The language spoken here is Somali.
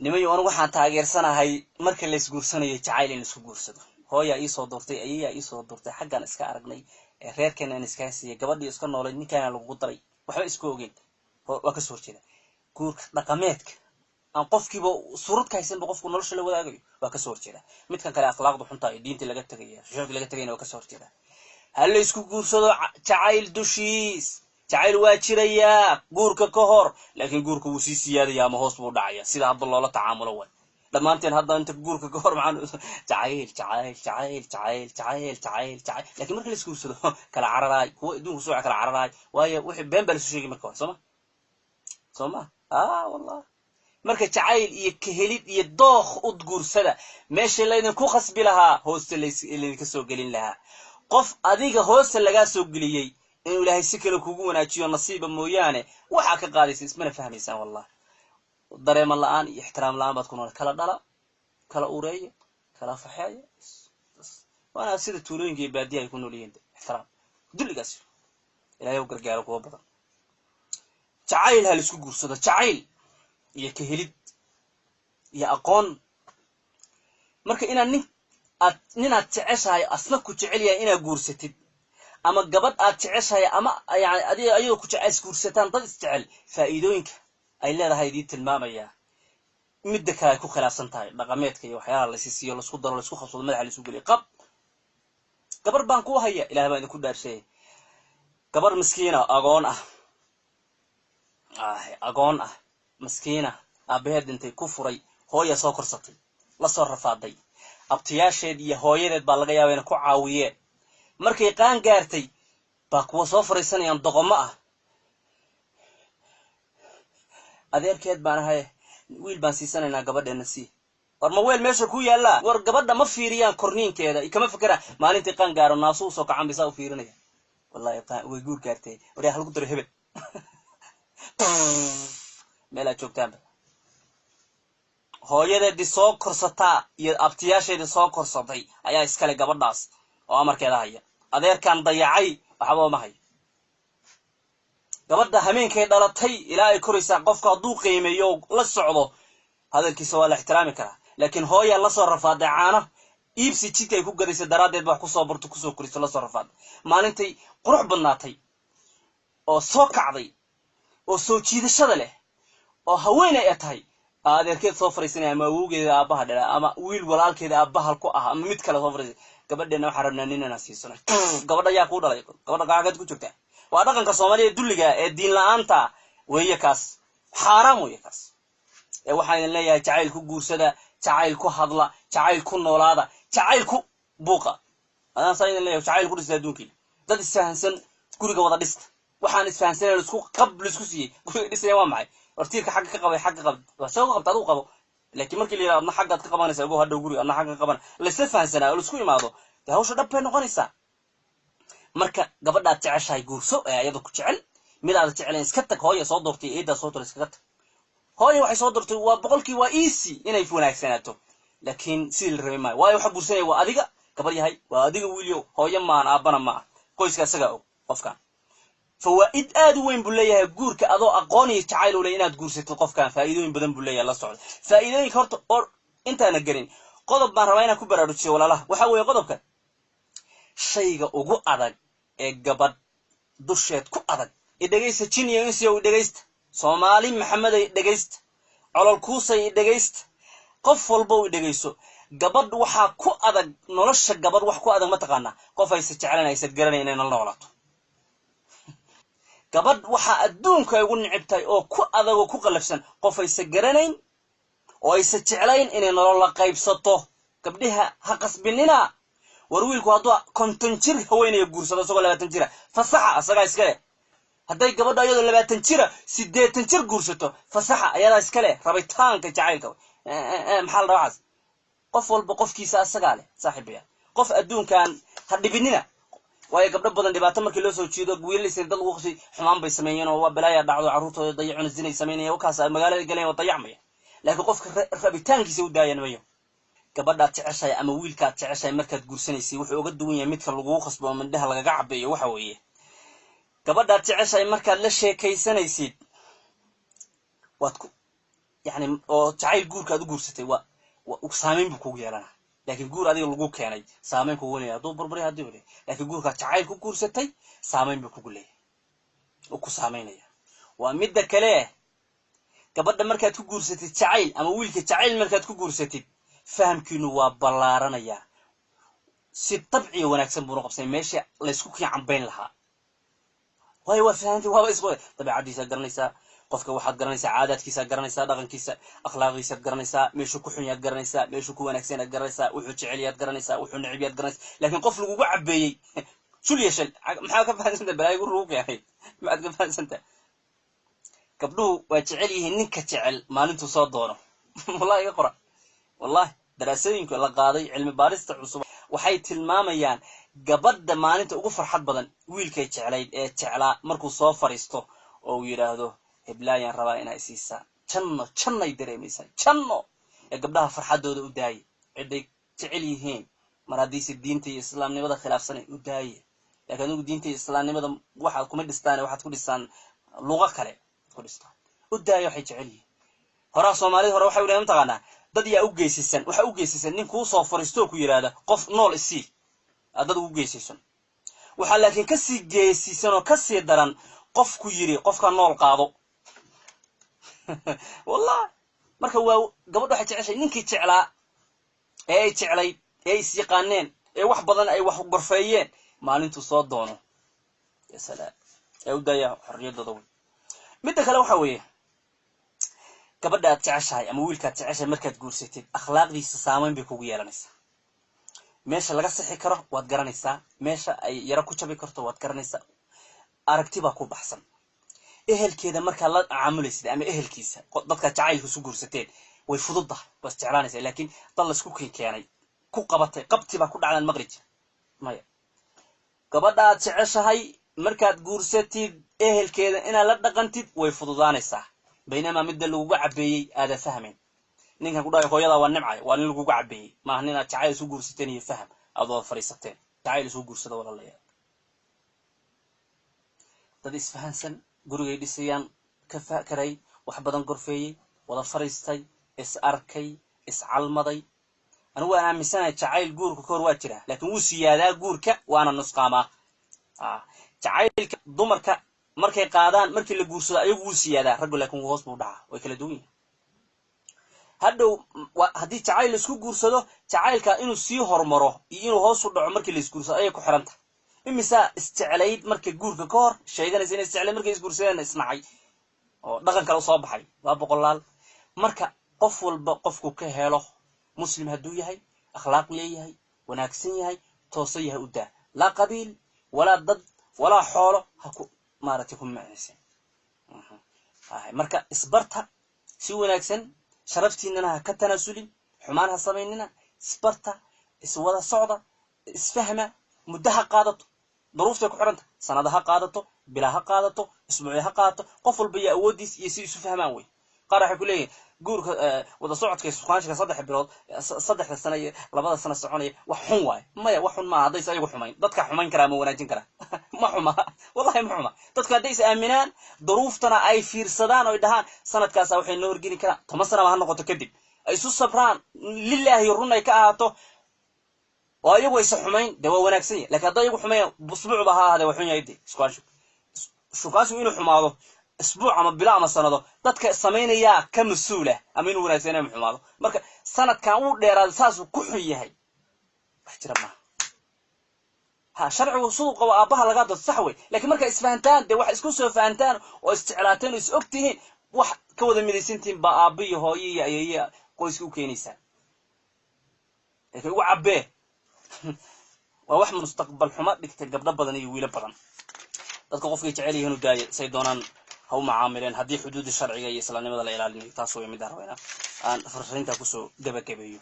Nimayo, anigu waxaan taageersanahay marka la isguursanayo jacayl in laisku guursado. Hooyaa iisoo doortay, ayayaa iisoo doortay, xaggaan iska aragnay, reerkeena iskaga siiyay, gabadhii iska noolay, ninkaana lagugu daray, waxba isku ogeyn. Waa kasoo horjeeda guurka dhaqameedka aan qofkiiba suurad ka haysanba qofku nolosha la wadaagayo. Waa kasoo horjeeda midkan kale akhlaaqda xunta iyo diintii laga tegaya, shucuurkii laga tegayna waa kasoo horjeeda. Ha la isku guursado jacayl dushiis. Jacayl waa jirayaa guurka ka hor, laakiin guurka wuu sii siyaadaya ama hoos buu dhacaya sida hadba loola tacaamulo. Way dhammaanteen hadda inta guurka ka hor maxaan jacayl, jacayl, jacayl, jacayl, jacayl, jacayl, jacayl, lakin marka la isguursado kala cararaay, kuwa adduunka sooca kala cararaay. Waayo, wixii been baa lasu sheegay marka hore, sooma? Soo ma? Ah, wallah, marka jacayl iyo kahelid iyo dookh ud guursada meesha laydinku khasbi lahaa, hoosta laydinka soo gelin lahaa. Qof adiga hoosta lagaa soo geliyey inuu Ilaahay si kale kugu wanaajiyo nasiiba mooyaane, waxaa ka qaadaysa ismana fahmaysaan. Wallah, dareema la-aan iyo ixtiraam la-aan baad ku nool. Kala dhala, kala ureeya, kala faxeeya. Waana sida tuulooyinka iyo baadiya ay ku nool yihiin. Ixtiraam dulligaas Ilahay u gargaaro kuwa badan. Jacayl ha laisku guursado, jacayl iyo kahelid iyo aqoon. Marka inaad nin aad ninaad jeceshahay asna ku jecel yahay inaad guursatid, ama gabadh aad jeceshahay ama yani adiga ayagoo ku jecel isguursataan, dad isjecel, faa'iidooyinka ay leedahay idiin tilmaamayaa. Midda kale ay ku khilaafsan tahay dhaqameedka iyo waxyaalaha laysi siiyo, laisku daro, laisku qabsado, madaxa laisu geliyo. Qab gabar baan ku haya, Ilaah baan idinku dhaarsheeyay, gabar miskiina, agoon ah, agoon ah, miskiina, aabaheed dhintay, ku furay, hooya soo korsatay, la soo rafaaday, abtiyaasheed iyo hooyadeed baa laga yaaba inay ku caawiyeen. Markay qaan gaartay baa kuwa soo fariisanayaan doqomo ah: "Adeerkeed baan ahay, wiil baan siisanaynaa, gabadheena sii." War ma weel meesha ku yaallaa? War gabadha ma fiiriyaan, korniinkeeda kama fekeraan. Maalintii qaan gaaro, naasu usoo kacan bisaa u fiirinaya. Wallahi way guur gaartay, waryaa halagu daro hebel meel aad joogtaanba. Hooyadeedii soo korsataa iyo abtiyaasheedii soo korsatay ayaa iskale gabadhaas oo amarkeeda haya. Adeerkan dayacay waxba ma hayo. Gabadha hameenkay dhalatay ilaa ay koraysaa, qofka hadduu qiimeeyo, la socdo hadalkiisa, waa la ixtiraami karaa. Laakiin hooyaa lasoo rafaaday, caana iibsi jidka ay ku gadaysa daraaddeed ba wax kusoo barto, kusoo koriso, lasoo rafaaday. Maalintay qurux badnaatay oo soo kacday oo soo jiidashada leh oo haweeney ay tahay, adeerkeed soo fariisanaya ama awowgeeda aabbaha dhala ama wiil walaalkeeda aabahal ku ah ama mid kale soo fariisay: "Gabadheena waxaan rabnaa nin inaan siisano." Gabadha yaa kuu dhalay? Gabadha gacagaad ku jirtaa. Waa dhaqanka Soomaaliya dulliga ee diin la-aanta weeye kaas, xaaraam weeye kaas. Ee waxaan idin leeyahay, jacayl ku guursada, jacayl ku hadla, jacayl ku noolaada, jacayl ku buuqa. Adaan saa idin leeyahay, jacayl ku dhista adduunkiina. Dad isfahansan guriga wada dhista. Waxaan isfahansanen isku qab laisku siiyey guriga dhisaya waa maxay? War tiirka xagga ka qabay, xagga qab, waa soo qabta, adigu qabo. Laakiin markii la yidhahdo adna xaggaad ka qabanaysa, ogow hadhow guriga adna xagga ka qaban, laisla fahansanaa oo laisku imaado, dee hawsha dhab bay noqonaysaa. Marka gabadhaad jeceshahay guurso ee ayada ku jecel. Mid aad jeclayn iska tag. Hooya soo doortay, eedaa soo doortay, iskaga tag. Hooya waxay soo doortay waa boqolkii waa easy inay wanaagsanaato, laakiin sidii la rabay maayo. Waayo, waxa guursanaya waa adiga gabar yahay, waa adiga wiilyow. Hooyo maan, aabbana ma ah, qoyska isagaa og. Qofkan fawaa'id aad u weyn buu leeyahay guurka adoo aqoon iyo jacayl u leh inaad guursatid qofkan, faa'iidooyin badan buu leeyahay. La socda faa'iidooyinka. Horta oo intaana gelin, qodob baan rabaa inaan ku baraarujiyo walaalaha. Waxa weeye qodobka, shayga ugu adag ee gabadh dusheed ku adag. Idhegaysta, jin iyo insiyow, idhegaysta. Soomaali Maxameday, dhegaysta. Colol kuusay, idhegaysta. Qof walba u idhegayso. Gabadh waxaa ku adag nolosha, gabadh wax ku adag ma taqaanaa? Qof aysa jeclan, aysa garanayn inay nala noolaato. Gabadh waxaa adduunka ay ugu nicib tahay oo ku adag oo ku qallafsan qof aysa garanayn oo aysa jeclayn inay nolol la qaybsato. Gabdhiha ha qasbinina. War wiilku hadduu 50 jir haweenaya guursado isagoo 20 jira, fasaxa, asagaa iska leh. Hadday gabadho ayadoo 20 jira 80 jir guursato, fasaxa, ayadaa iska leh. Rabitaanka jacaylka maxaa la dhaha waxaas? Qof walba qofkiisa asagaa leh, saaxiibaya. Qof adduunkan ha dhibinina. Waayo, gabdho badan dhibaato markii loo soo jiido, wiilalisa dad lagu qasay, xumaan bay sameeyeen oo waa balaaya dhacdo, carruurtooda dayacuna, zinay samaynaya, wakaas magaalada galeen, waa dayacmaya. Laakiin qofka rabitaankiisa u daayan mayo. Gabadhaad jeceshahay ama wiilkaad jeceshahay markaad guursanaysay, wuxuu uga duwan yahay midka lagugu khasbo oo mindhaha lagaga cabeeyo. Waxa weeye, gabadhaad jeceshahay markaad la sheekaysanaysid, waad ku Yani oo jacayl guurka aad u guursatay waa saameyn buu kugu yeelanaa, laakiin guur adiga lagu keenay saameyn kugu leeyahay hadduu burburiya hadduu leeyahay, laakiin guurkaa jacayl ku guursatay saameyn buu kugu leeyahay oo ku saameynaya. Waa midda kale, gabadha markaad ku guursatid jacayl ama wiilka jacayl markaad ku guursatid, fahamkiinu waa ballaaranayaa, si dabciya wanaagsan buuna qabsanay meesha laysku kii cambayn lahaa. Waayo waa fahamtay, waaba isqo dabeecaddiisaad garanaysaa, qofka waxaad garanaysaa caadaadkiisaad garanaysaa, dhaqankiisa, akhlaaqiisaad garanaysaa, meeshuu ku xun yaad garanaysaa, meeshuu ku wanaagsan yaad garanaysaa, wuxuu jecel yaad garanaysaa, wuxuu necib yaad garanaysaa. Laakiin qof lagugu cabeeyey shul iyo shal, maxaa ka fahamsanta? Balaayo gur lagu keenay maxaad ka fahamsantaa? Gabdhuhu waa jecel yihiin ninka jecel maalintuu soo doono. Wallahi iga qora, wallahi daraasooyinka la qaaday, cilmi baarista cusub waxay tilmaamayaan gabadha maalinta ugu farxad badan wiilkay jeclayd ee jeclaa markuu soo fariisto oo uu yidhaahdo heblaayaan rabaa inaa isiisaa. Janno jannay dareemaysaa, janno. Ee gabdhaha farxaddooda u daaye, ciday jecel yihiin mar haddiise diinta iyo islaamnimada khilaafsanay u daaye. Laakiin adigu diinta iyo islaamnimada waxaad kuma dhistaan, waxaad ku dhistaan luqo kale ku dhistaan. U daaye waxay jecel yihiin. Horaa Soomaalida hore waxay udhahen, mataqaanaa, dad yaa u geysaysan, waxaa u geysaysan nin kuu soo fariistoo ku yidhaahda qof nool isii, dad ugu geysaysan. Waxaa laakiin kasii geesiisan oo kasii daran qof ku yidhi qofka nool qaado. Wallahi marka waa gabadha waxay jeceshay ninkii jeclaa ee ay jeclayd ee ay is yaqaaneen ee wax badan ay wax gorfeeyeen maalintuu soo doono. Ya salaam, ee u daaya xorriyaddooda wey. Midda kale waxa weeye, gabadha aad jeceshahay ama wiilkaad jeceshahay markaad guursatid, akhlaaqdiisa saameyn bay kugu yeelanaysaa. Meesha laga sixi karo waad garanaysaa, meesha ay yaro ku jabi karto waad garanaysaa, aragti baa ku baxsan. Ehelkeeda markaad la tacaamulaysid ama ehelkiisa, dadkaad jacaylka isu guursateen, way fududdahay, waa is jeclaanaysaa. Laakiin dad laisku keenay ku qabatay qabti baa ku dhacdaan maqli jira maya. Gabadha aad jeceshahay markaad guursatid, ehelkeeda inaad la dhaqantid way fududaanaysaa, baynamaa midda laguga cabeeyey aada fahmayn. Ninkan ku dhahay hooyadaa waa nimcay waa nin laguga cabeeyey, maaha nin aad jacayl isu guursateen iyo faham aad wada fadhiisateen. Jacayl isu guursada, walaalayaal, dad isfahansan gurigay dhisayaan ka fakaray, wax badan gorfeeyey, wada fadhiistay, is arkay, iscalmaday. Anigu waan aaminsanahay jacayl guurka kahor waa jiraa, laakiin wuu siyaadaa guurka waana nusqaamaa. Jacaylka dumarka markay qaadaan markii la guursado ayagu wuu siyaadaa, raggu laakiin hoos buu dhacaa, way kala duwan yihin. Hadhow haddii jacayl laisku guursado, jacaylka inuu sii hormaro iyo inuu hoos u dhaco markii la isguursado ayay ku xiran tahay. Imisaa isjeclayd marka guurka ka hor sheeganaysa inay isjeclayd, markay isguursadeen isnacay oo dhaqan kale usoo baxay? Waa boqolaal. Marka qof walba qofku ka helo, muslim hadduu yahay, akhlaaq leeyahay, wanaagsan yahay, toosan yahay, u daa. Laa qabiil walaa dad walaa xoolo ha ku maaragtay ku macnaysan. Marka isbarta si wanaagsan, sharaftiinana ha ka tanaasulin, xumaan ha samaynina. Isbarta, iswada socda, isfahma. Muddo ha qaadato, duruuftay ku xidhanta, sanada ha qaadato, bilaa ha qaadato, isbuucya ha qaadato, qof walba iyo awooddiis iyo si isu fahmaan wey. Qaar waxay ku leeyihin guurka wada socodka isukaanshiga 3 bilood, 3da sano iyo 2da sano soconaya wax xun waayo. Maya, wax xun maaha haddaysa ayagu xumayn. Dadka xumayn karaa ama wanaajin karaa, ma xuma, wallahi ma xuma. Dadku hadday is aaminaan, duruuftana ay fiirsadaan oy dhahaan sanadkaasa waxay noo horgeli karaan, 10 sanaba ha noqoto, kadib ay isu sabraan, lilaahi run ay ka ahaato oo ayagu aysa xumayn, dee waa wanaagsan yahy. Lakin hadday ayagu xumayn, usbuucba ha ahaadee, waa xun yahay. De iskuanshigu, shukaansigu inuu xumaado isbuuc ama bilo ama sanado, dadka samaynayaa ka mas-uula ama inuu wanaagsan ama xumaado. Marka sanadkan uu dheeraado saasuu ku xun yahay, wax jira maaha. Ha, sharcigu siduu qabo aabbaha lagaa dood sax wey, lakiin markaa isfahantaan, dee wax isku soo fahantaan oo isjeclaateen oo is og tihiin, wax ka wada midaysantihiin baa aabba iyo hooyo iyo ayeeye qoyska u keenaysaa. Laakiin ugu cabbee waa wax mustaqbal xumo dhigtay gabdho badan iyo wiilo badan. Dadka qofkay jecel yihiin u daaya, say doonaan ha u macaamileen, haddii xuduudda sharciga iyo islaamnimada la ilaalinayo. Taas way midaan raba inaa aan farriintaa kusoo gabagabeeyo.